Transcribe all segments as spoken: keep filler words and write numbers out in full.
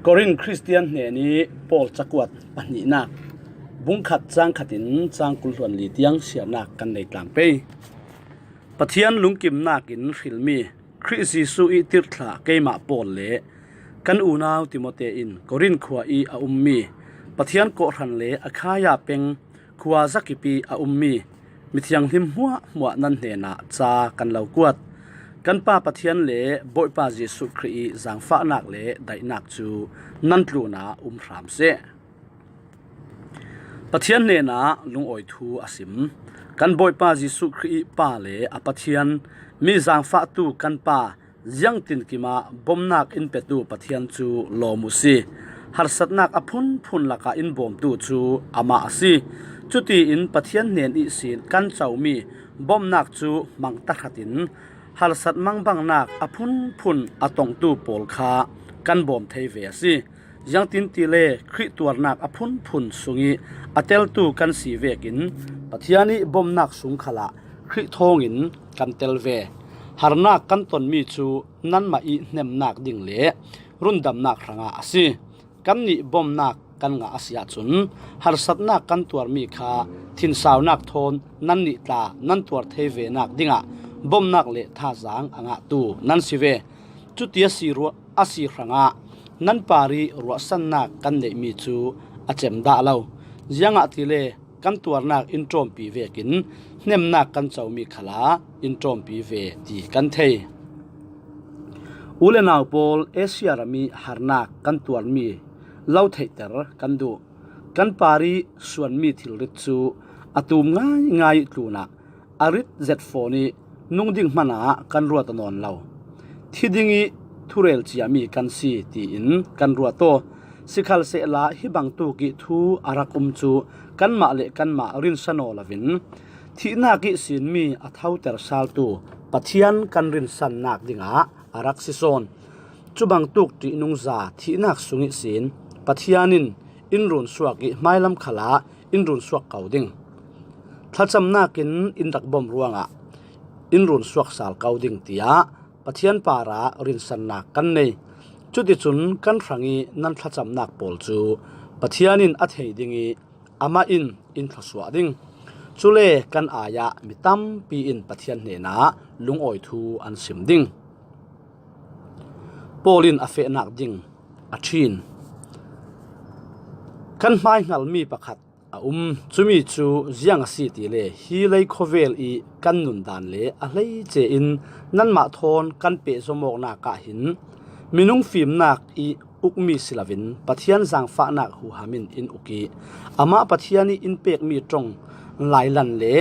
Korin Khristian hnenih Paul cakuat pahnihnak, bung khat cang khatin cang kul hluan li tiang siarnak kan nei tlang pei. Pathian lungkimnak in hrilmi Khrih Jesuh ih tirhthlah keimah Paul le kan unau Timote in Korin khua ih a ummi Pathian kawhhran le Akhaia peng khua zakip ih a ummi mithianghlim hmuahhmuah nan hnenah ca kan lo kuat. Kan Pa Pathian le Bawipa Jesuh Khrih ih zaangfahnak le daihnak cu nan tlunah um hram seh. Pathian hnenah lungawi thu a sim. Kan Bawipa Jesuh Khrih ih Pa le a Pathian, mi zaangfahtu kan Pa, ziangtinkim ah bomnak in petu Pathian cu lawm uhsi. Harsatnak a phunphun lakah in bawmtu cu amah a si. Cutiin Pathian hnen ihsin kan comi bomnak cu hmang tahratin harsat mangbangnak a phunphun a tongtu pawl kha kan bawm thei ve a si. Ziangtintile Khrih tuarnak a phunphun sungih a teltu kan si vekin Pathian ih bomnak sung khalah Khrih thawngin kan tel ve. Harnak kan tonmi cu nanmah ih hnemnak ding le rundamnak hrangah a si. Kannih bomnak kan ngah a si ahcun harsatnak kan tuarmi kha thinsaunak thawn nannih tla nan tuar thei venak dingah bomnak le thazaang a ngahtu nan si ve. Cuti a si ruah a si hrangah nan parih ruahsannak kan neihmi cu a cem dah lo. Ziangahtile kan tuarnak in ṭawmpi vekin hnemnak kan comi khalah in ṭawmpi ve ti kan thei. U le nau pawl, Asia ram ih harnak kan tuarmi lo theihter kan duh. Kan parih suanmi thilrit cu a tum ngaingai ih tlunah a rit zet fawn ih nung ding hmanah kan ruat a nawn lo. Thi dingih thurel ciami kan si tiin kan ruat aw. Sikhalsehla hi bangtuk ih thu a rak um cu kanmah le kanmah rinsan aw loin thihnak ihsinmi a thoter saltu Pathian kan rinsannak dingah a rak si sawn. Cubangtuk ṭihnungza thihnak sung ihsin Pathian in in runsuak ih hmailam khalah in runsuak ko ding. Thlacamnak in in rak bawmh ruangah in runsuak sal ko ding, tiah Pathian parah rinsannak kan nei. Cuticun kan hrangih nan thlacamnak pawl cu Pathian in a thei ding ih amah in in thluasuah ding. Cule kan ai-ah mi tampi in Pathian hnenah lungawi thu an sim ding. Paul in a fehnak ding a ṭhin. Kan hmaihngalmi pakhat a um. Cumi cu ziang a si tile hi lei khuavel ih kan nundan le a hleice in nanmah thawn kan pehzom awknak ah hin minung fimnak ih ukmi si loin Pathian zaangfahnak huham in in uk ih amah Pathian ih in pekmi ṭong lailan le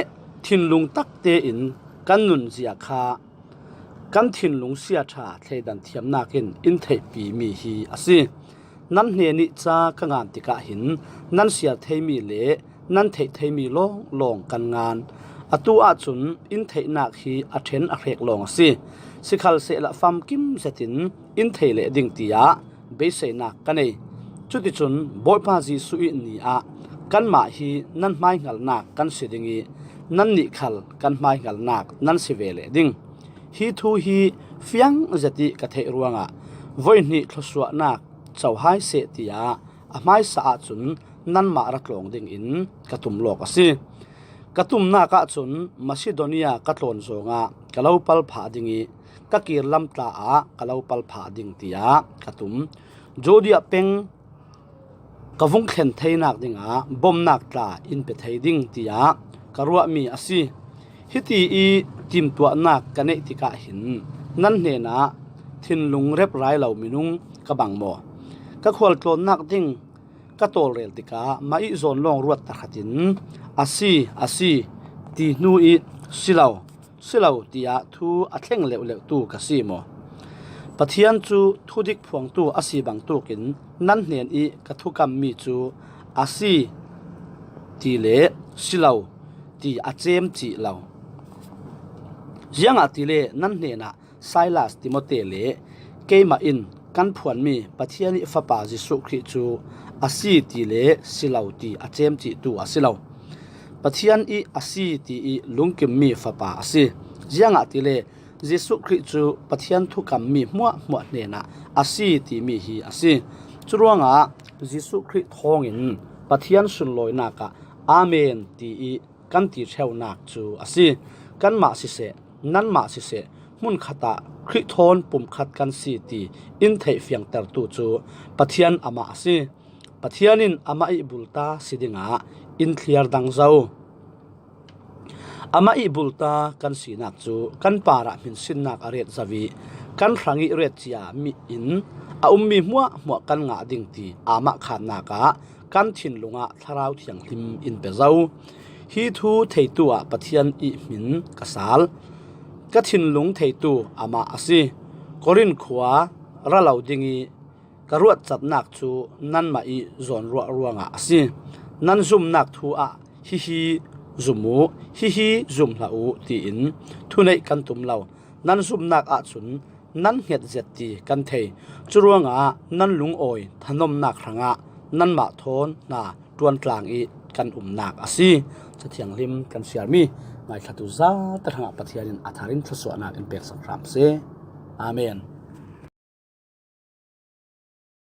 thinlung takte in kan nunzia kha kan thinlung siaṭha thleidan thiamnak in in theihpimi hi a si. Nan hnenih ca ka ngan tikah hin nan siar theimi le nan theih theimi lawnglawng kan ngan. Atu ahcun in theihnak hi a ṭhen a hrek lawng a si. Sikhalsehla famkim zetin in thei leh ding tiah beiseinak ka nei. Cuticun Bawipa Jesuh ih ni ah kanmah hi nan hmaihngalnak kan si ding ih nannih khal kan hmaihngalnak nan si ve leh ding. Hi thu hi fiang zet ih ka theih ruangah voihnih thluasuahnak co hai seh tiah a hmaisa ahcun nanmah ra tlawng dingin ka tum lawk a si. Ka tumnak ahcun Masidonia ka tlawn zawngah ka lo pal phah ding ih ka kirlam tla ah ka lo pal phah ding tiah ka tum. Judea peng ka vung thlen theinak dingah bomnak tla in pe thei ding tiah ka ruahmi a si. Hiti ih timtuahnak ka neih tikah hin nan hnenah thinlung reprai lo minung ka bang maw? Ka khualtlawnnak ding ka tawlrel tikah mah ih zawn lawng ruat tahratin a si, a si ti hnu ih si lo, si lo tiah thu a thleng leuhleuhtu ka si maw? Pathian cu thudik phuangtu a si bangtukin nan hnen ih ka thukammi cu a si ti le si lo ti a cem cih lo. Ziangahtile nan hnenah Silas, Timote le keimah in kan phuanmi Pathian ih Fapa Jesuh Khrih cu a si ti le si lo ti a cem cihtu a si lo. Pathian ih a si ti ih lungkimmi Fapa a si. Ziangahtile Jesuh Khrih cu Pathian thukammi hmuahhmuah hnenah a si timi hi a si. Curuangah Jesuh Khrih thawngin Pathian sunlawinak ah Amen ti ih kan ti ṭheunak cu a si. Kanmah siseh, nanmah siseh, hmunkhat ah Khrih thawn pumkhat kan si ti in theih fiangtertu cu Pathian amah a si. Pathian in amah ih bulta si dingah in thliar dang zo. Amah ih bulta kan sinak cu kan parah hminsinnak a ret zo ih kan hrang ih ret ciami in a ummi hmuahhmuah kan ngah ding ti amah khatnak ah kan thinlung ah Thlarau Thianghlim in pe zo. Hi thu theitu ah Pathian ih hmin ka sal. Ka thinlung theitu amah a si. Korin khua ra lo ding ih ka ruatcatnak cu nanmah ih zawnruah ruangah a si. Nan zumnak thu ah hihi zum uh, hihi zum hlah uh tiin thuneih kan tum lo. Nan zumnak ahcun nan hnget zet ti kan thei. Curuangah nan lungawi thanomnak hrangah nanmah thawn hna ṭuantlang ih kan umnak a si. Cathianghlim kan siarmi ngaithlatu zate hrangah Pathian in a thar in thluasuahnak in peksak hram seh. Amen.